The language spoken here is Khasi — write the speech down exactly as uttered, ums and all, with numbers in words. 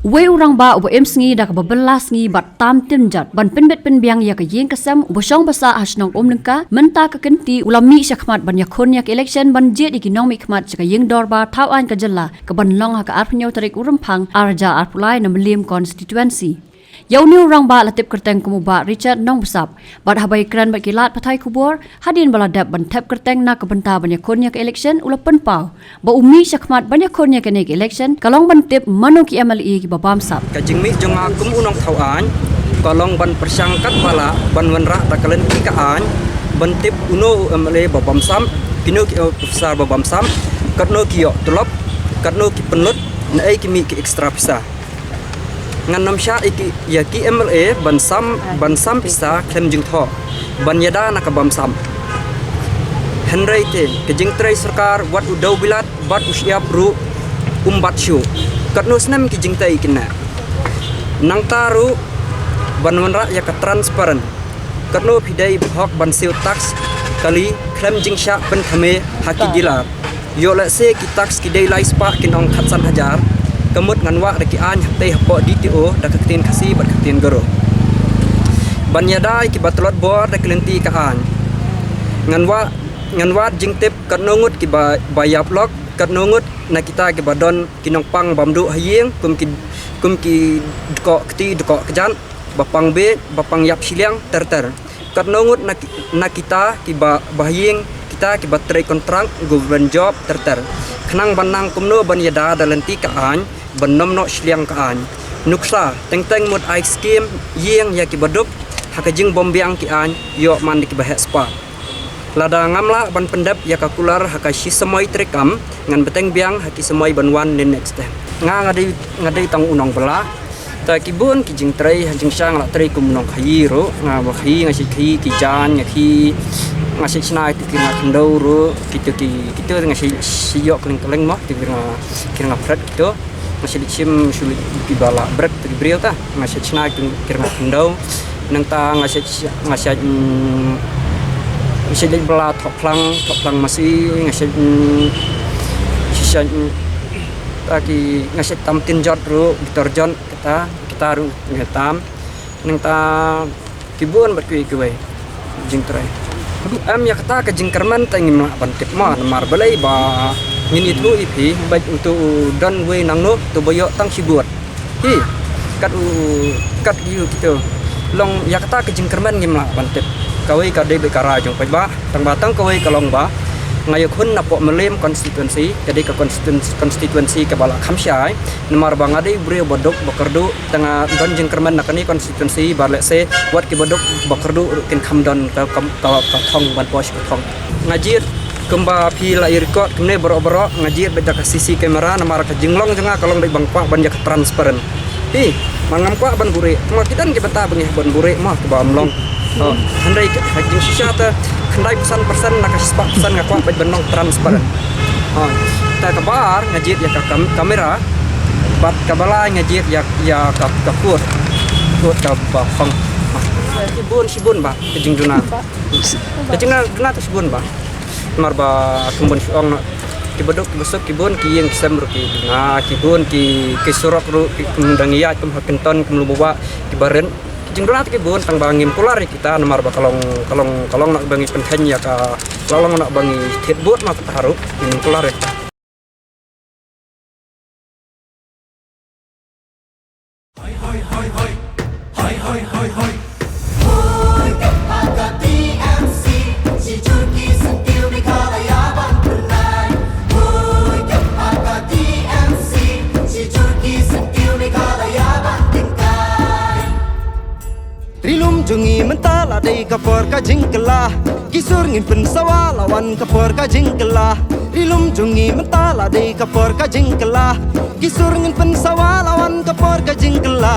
Uwei u rangbah uba im sngi da kaba bylla sngi bad tam tim jot ban pynbit pynbiang ïa ka ïing ka sem uba shong ba sah ha shnong Umlyngka, mynta ka kynti u la mih shakhmat ban ïakhun ïa ka election ban jied ïa ki nongmihkhmat sha ka ïing dorbar thaw aiñ ka jylla kaban long ha ka arphew hynñiew tarik u Rymphang arhajar arphew lai na Mylliem constituency. Ïa une u rangbah la tip kyrteng kum u Bah Richard Nongbsap. Bad haba ïakren bad ki lad pathai khubor, hadien ba la dep ban thep kyrteng na ka bynta ban ïakhun ïa ka election, u la pynpaw ba u mih shakhmat ban ïakhun ïa kane ka election ka long ban tip mano ki M L A kiba bamsap. Ka jingmih jong nga kum u nongthaw aiñ ka long ban pyrshang katba lah ban wanrah da ka lynti ka aiñ ban tip uno u M L A ba bamsap, kino ki officer ba bamsap, katno ki ïoh tulop, katno ki pynlut, naei ki mih ki extra pisa. Ngan nym shah ïa ki, ïa ki M L A ban sam, ban sam pisa khlem jingthoh ban ïada na ka bamsap. Hynrei te ka jingtrei sorkar, wat u dewbilat bad u shyiap ruh um bat shuh. Katno snem ki jingtei ki neh. Nangta ruh ban wanrah ïa ka transparent. Katno phi dei ba hok ban siew tax kali khlem jingshah pynkhame ha ki dealer. Ïoh lehse ki tax ki dei lai spah kin ong khatsan hajar. Ka mut ngan wad da ki aiñ hapdeng hapoh D T O da ka ktien Khasi bad ka ktien Garo ban ïada ïa kiba tlot bor da ki lynti ka aiñ. Ngan wad, ngan wad jingtip katno ngut kiba, ba ïap lok, katno ngut na kita kiba don ki nongpang bam duh ha ïing kum ki, kum ki dkoh kti dkoh kjat, ba pang bieit, ba pang ïap shiliang ter ter. Katno ngut na ki, na kita kiba, ba ha ïing kita kiba trei kontrak, government job ter ter. Khnang ban nang kumno ban ïada da lynti ka aiñ ban nym noh shiliang ka aiñ. Nuksa, teng teng mut ai skim ïing ïa kiba duk ha ka jingbym biang ki aiñ, ïoh man da kiba heh spah. Lada ngam lah ban pyndep ïa ka kular ha ka shi samoi treikam, ngan bteng biang ha ki samoi ban wan ne next time. Nga, nga dei, nga dei tang u nongbylla. Ta ki bun ki jingtrei, ha jingshisha nga la trei kum u nongkhaïi ruh, nga ba khaïi, nga shait khaïi ki jaiñ, nga khaïi, nga shait shna ïa ki rnga khyndew ruh, kito ki, kito nga shait, shait ïoh kylleng kylleng mo, kito ki rnga, ki rnga phret kito. Nga shait leit shim shu leit kiba lah bret ki briew ta. Nga shait shna ki rnga khyndew. Nangta nga shait, nga shait, mm, nga shait leit bylla thoh phlang, thoh phlang masi, nga shait, mm, shait, mm, ta ki, nga shait tam tin jot ruh, guitar jot, kita, kita ruh nga tam. Nangta ki bun bad kiwei kiwei jingtrei. Em, ïa kata ka jingkyrmen te ngim lah ban tip mo, namar balei ba ngin ïathuh ïa phi, bad uto u don uwei nangno, uto ba ïoh tang shi vote. Hi, kat u, kat ïa u kito. Long ïa kata ka jingkyrmen ngim lah ban tip. Kawei ka dei beit ka rai jong paidbah, tang ba tang kawei ka long ba nga ïakhun napoh Mylliem constituency, ka dei ka constituen-, constituency kaba la kham shai. Namar ba nga dei u briew ba duk ba kyrduh, te nga don jingkyrmen na kane constituency, ba lehse wat kiba duk ba kyrduh ruh kin kham don ka, ka, ka, ka thong ban poi sha ka thong. Nga jied kumba phi la ïa record kumne baroh baroh, nga jied beit da ka C C camera, namar ka jinglong jong nga ka long beit ba nga kwah ban ïa ka transparent. Hi, ma ngam kwah ban buhrieh, ma ki don ki bynta ba ngi hap ban buhrieh mo, kaba ym long. Oh, hynrei ka, ka jingshisha te, khyndai phew san percent na ka shispah percent nga kwah beit ban long transparent. Oh, te kaba ar nga jied ïa ka kam-, kamera, bad kaba lai nga jied ïa, ïa ka, ka court. Court kaba hong. Shibun, shibun bah, ka jingduna. Ka jingduna te shibun bah. Namar ba kum ban shu ong noh, kiba duk kiba suk ki bun, ki ïing ki sem ruh ki duna, ki bun ki, ki surok ruh ki kum dang ïaid kum ha Kynton kum Lumbawah kiba rit. Ki jingduna te ki bun, tang ba ngim kular ïa kita namar ba ka long, ka long, ka long na ba ngi pynkheiñ ïa ka, ka long na ba ngi thied vote ma kata ruh ngim kular ïa kita. Ri lum jong ngi mynta la dei ka por ka jingkylla. Ki sur ngin pynsawa la wan ka por ka jingkylla. Ri lum jong ngi mynta la dei ka por ka jingkylla. Ki sur ngin pynsawa la wan ka por ka jingkylla.